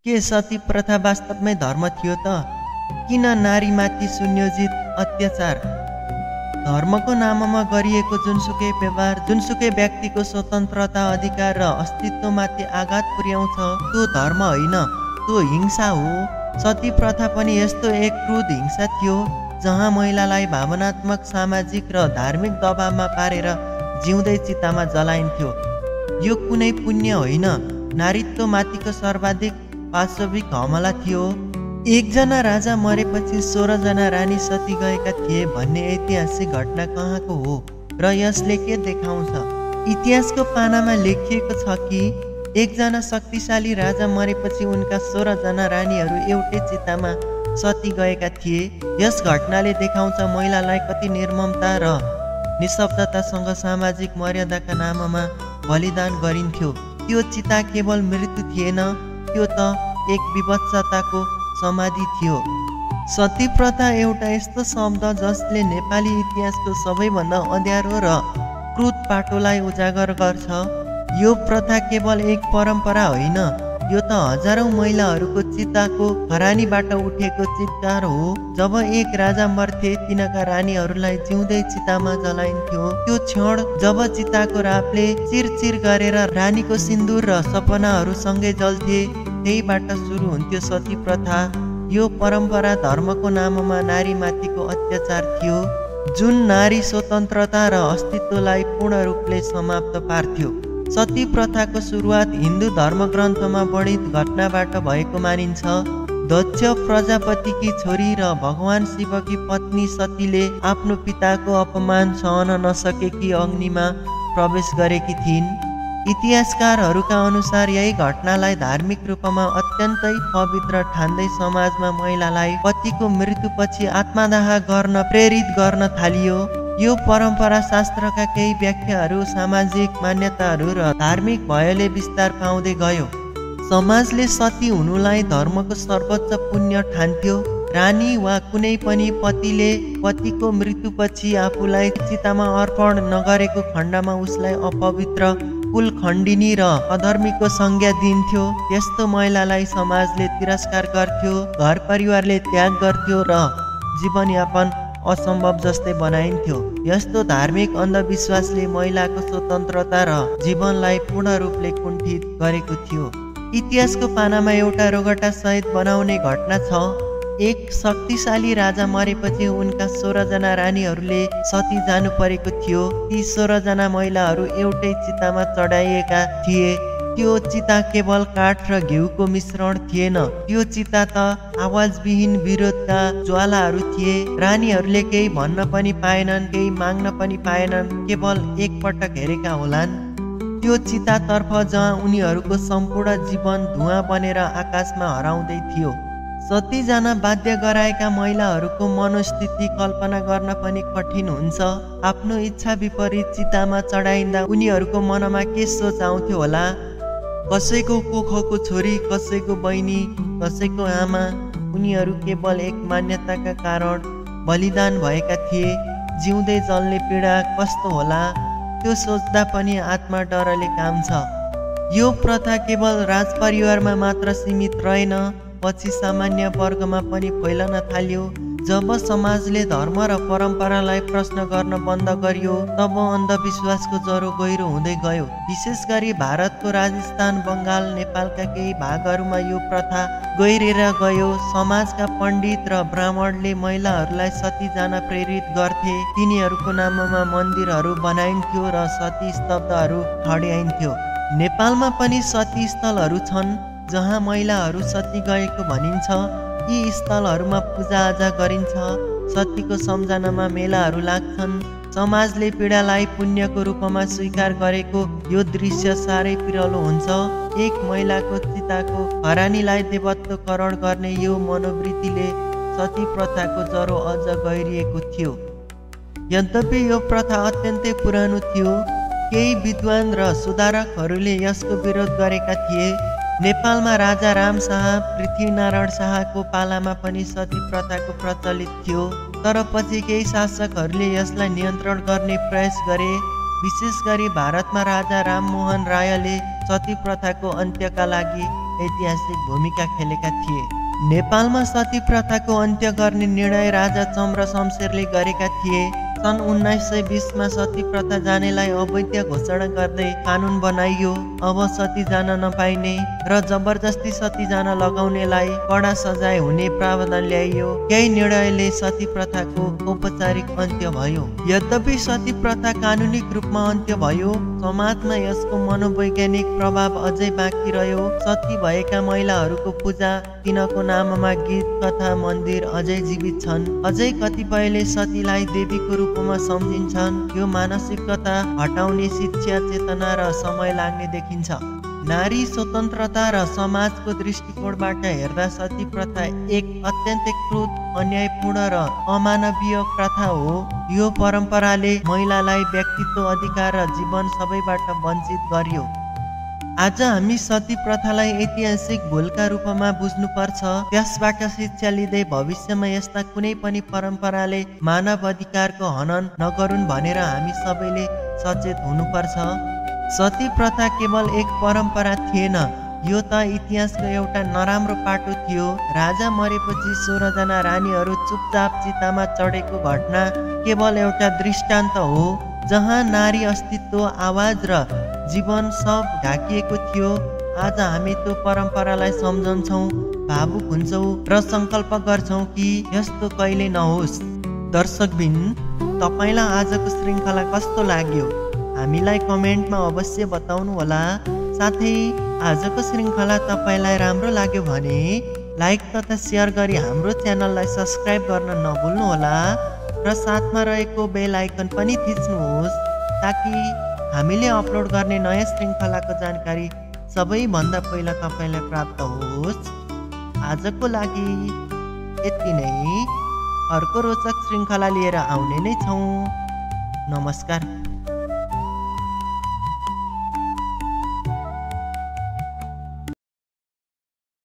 के सती प्रथा वास्तवमै धर्म थियो त? किन नारीमाथि सुनियोजित अत्याचार? धर्मको नाममा गरिएको जुनसुकै व्यवहार जुनसुकै व्यक्तिको स्वतन्त्रता, अधिकार र अस्तित्वमाथि आघात पुर्याउँछ त्यो धर्म होइन, त्यो हिंसा हो। सती प्रथा पनि यस्तो एक क्रूर हिंसा थियो जहाँ महिलालाई भावनात्मक, सामाजिक र धार्मिक दबावमा पारेर जिउँदै चितामा जलाइन्थ्यो। यो कुनै पुण्य होइन, नारीत्वमाथिको सर्वाधिक पाशविक हमला थियो। एकजना राजा मरेपछि 16 जना रानी सती गएका थिए भन्ने ऐतिहासिक घटना कहाँको हो र यसले के देखाउँछ? इतिहासको पानामा लेखिएको छ कि एकजना शक्तिशाली राजा मरेपछि उनका 16 जना रानीहरू एउटै चितामा सती गएका थिए। यस घटनाले देखाउँछ महिलालाई कति निर्ममता र निशब्दतासँग सामाजिक मर्यादाका नाममा बलिदान गरिन्थ्यो। त्यो चिता केवल मृत्यु थिएन, त्यो त एक विभत्सताको समाधि थियो। सती प्रथा एउटा यस्तो शब्द जसले नेपाली इतिहासको सबैभन्दा अँध्यारो र क्रूर पाटोलाई उजागर गर्छ। यो प्रथा केवल एक परम्परा होइन, यो त हजारौं महिलाहरूको चिताको खरानीबाट उठेको चित्कार हो। जब एक राजा मर्थे तिनका रानीहरूलाई जिउँदै चितामा जलाइन्थ्यो। त्यो क्षण जब चिताको रापले चिरचिर गरेर रानीको सिन्दुर र सपनाहरू सँगै जल्थे, त्यहीबाट सुरु हुन्थ्यो सती प्रथा। यो परम्परा धर्मको नाममा नारीमाथिको अत्याचार थियो, जुन नारी स्वतन्त्रता र अस्तित्वलाई पूर्ण रूपले समाप्त पार्थ्यो। सती प्रथाको सुरुवात हिन्दू धर्मग्रन्थमा वर्णित घटनाबाट भएको मानिन्छ। दक्ष प्रजापतिकी छोरी र भगवान शिवकी पत्नी सतीले आफ्नो पिताको अपमान सहन नसकेकी अग्निमा प्रवेश गरेकी थिइन्। इतिहासकारहरूका अनुसार यही घटनालाई धार्मिक रूपमा अत्यन्तै पवित्र ठान्दै समाजमा महिलालाई पतिको मृत्युपछि आत्मदाह गर्न प्रेरित गर्न थालियो। यो परम्परा शास्त्रका केही व्याख्याहरू, सामाजिक मान्यताहरू र धार्मिक भयले विस्तार पाउँदै गयो। समाजले सती हुनुलाई धर्मको सर्वोच्च पुण्य ठान्थ्यो। रानी वा कुनै पनि पतिले पतिको मृत्युपछि आफूलाई चितामा अर्पण नगरेको खण्डमा उसलाई अपवित्र, कुलखण्डिनी र अधर्मीको संज्ञा दिन्थ्यो। त्यस्तो महिलालाई समाजले तिरस्कार गर्थ्यो, घर परिवारले त्याग गर्थ्यो र जीवनयापन असम्भव जस्तै बनाइन्थ्यो। यस्तो धार्मिक अन्धविश्वासले महिलाको स्वतन्त्रता र जीवनलाई पूर्ण रूपले कुण्ठित गरेको थियो। इतिहासको पानामा एउटा रोगटा सहित बनाउने घटना छ। एक शक्तिशाली राजा मरेपछि उनका 16 जना रानीहरूले सती जानु परेको थियो। ती 16 जना महिलाहरू एउटै चितामा चढाइएका थिए। त्यो चिता केवल काठ र घिउको मिश्रण थिएन, त्यो चिता त आवाजविहीन विरोधका ज्वालाहरू थिए। रानीहरूले केही भन्न पनि पाएनन्, केही माग्न पनि पाएनन्, केवल एकपटक हेरेका होलान् त्यो चितातर्फ जहाँ उनीहरूको सम्पूर्ण जीवन धुवाँ बनेर आकाशमा हराउँदै थियो। सती जान बाध्य गराएका महिलाहरूको मनोस्थिति कल्पना गर्न पनि कठिन हुन्छ। आफ्नो इच्छा विपरीत चितामा चढाइँदा उनीहरूको मनमा के सोच आउँथ्यो होला? कसैको कोखको छोरी, कसैको बहिनी, कसैको आमा, उनीहरू केवल एक मान्यताका कारण बलिदान भएका थिए। जिउँदै जल्ने पीडा कस्तो होला त्यो सोच्दा पनि आत्मा डरले काम्छ। यो प्रथा केवल राजपरिवारमा मात्र सीमित रहेन, पछि सामान्य वर्गमा पनि फैलन थाल्यो। जब समाजले धर्म र परम्परालाई प्रश्न गर्न बन्द गरियो, तब अन्धविश्वासको ज्वरो गहिरो हुँदै गयो। विशेष गरी भारतको राजस्थान, बङ्गाल, नेपालका केही भागहरूमा यो प्रथा गहिरेर गयो। समाजका पण्डित र ब्राह्मणले महिलाहरूलाई सती जान प्रेरित गर्थे। तिनीहरूको नाममा मन्दिरहरू बनाइन्थ्यो र सती स्तब्धहरू ठड्याइन्थ्यो। नेपालमा पनि सती स्थलहरू छन् जहाँ महिलाहरू सती गएको भनिन्छ। यी स्थलहरूमा पूजाआजा गरिन्छ, सतीको सम्झनामा मेलाहरू लाग्छन्। समाजले पीडालाई पुण्यको रूपमा स्वीकार गरेको यो दृश्य साह्रै पिरलो हुन्छ। एक महिलाको चिताको हरानीलाई देवत्वकरण गर्ने यो मनोवृत्तिले सती प्रथाको ज्वरो अझ गहिरिएको थियो। यद्यपि यो प्रथा अत्यन्तै पुरानो थियो। केही विद्वान र सुधारकहरूले यसको विरोध गरेका थिए। नेपालमा राजा राम शाह, पृथ्वीनारायण शाहको पालामा पनि सती प्रथाको प्रचलित थियो, तर पछि केही शासकहरूले यसलाई नियन्त्रण गर्ने प्रयास गरे। विशेष गरी भारतमा राजा राममोहन रायले सती प्रथाको अन्त्यका लागि ऐतिहासिक भूमिका खेलेका थिए। नेपालमा सती प्रथाको अन्त्य गर्ने निर्णय राजा चम्र शमशेरले गरेका थिए। सन् 1920मा सती प्रथा जानेलाई अवैध घोषणा गर्दै कानुन बनाइयो। अब सती जान नपाइने र जबरजस्ती सती जान लगाउनेलाई कडा सजाय हुने प्रावधान ल्याइयो। यही निर्णयले सती प्रथाको औपचारिक अन्त्य भयो। यद्यपि सती प्रथा कानुनिक रूपमा अन्त्य भयो, समाजमा यसको मनोवैज्ञानिक प्रभाव अझै बाँकी रह्यो। सती भएका महिलाहरूको पूजा, तिनको नाममा गीत कथा मन्दिर अझै जीवित छन्। अझै कतिपयले सतीलाई देवीको रूपमा सम्झिन्छन्। यो मानसिकता हटाउने शिक्षा, चेतना र समय लाग्ने देखिन्छ। नारी स्वतन्त्रता र समाजको दृष्टिकोणबाट हेर्दा सती प्रथा एक अत्यन्तै क्रूर, अन्यायपूर्ण र अमानवीय प्रथा हो। यो परम्पराले महिलालाई व्यक्तित्व, अधिकार र जीवन सबैबाट वञ्चित गर्यो। आज हामी सती प्रथालाई ऐतिहासिक भूलका रूपमा बुझ्नुपर्छ। त्यसबाट शिक्षा लिँदै भविष्यमा यस्ता कुनै पनि परम्पराले मानव अधिकारको हनन नगरून् भनेर हामी सबैले सचेत हुनुपर्छ। सती प्रथा केवल एक परम्परा थिएन, यो त इतिहासको एउटा नराम्रो पाटो थियो। राजा मरेपछि 16 जना रानीहरू चुपचाप चितामा चढेको घटना केवल एउटा दृष्टान्त हो, जहाँ नारी अस्तित्व, आवाज र जीवन सब ढाकिएको थियो। आज हामी त्यो परम्परालाई सम्झन्छौँ, भावुक हुन्छौँ र सङ्कल्प गर्छौँ कि यस्तो कहिले नहोस्। दर्शकबिन, तपाईँलाई आजको श्रृङ्खला कस्तो लाग्यो हामीलाई कमेन्टमा अवश्य बताउनु होला। साथै आजको श्रृङ्खला तपाईँलाई राम्रो लाग्यो भने लाइक तथा सेयर गरी हाम्रो च्यानललाई सब्सक्राइब गर्न नभुल्नुहोला र साथमा रहेको बेल आइकन पनि थिच्नुहोस्, ताकि हामीले अपलोड गर्ने नयाँ श्रृङ्खलाको जानकारी सबैभन्दा पहिला तपाईँलाई प्राप्त होस्। आजको लागि यति नै। अर्को रोचक श्रृङ्खला लिएर आउने नै छौँ। नमस्कार।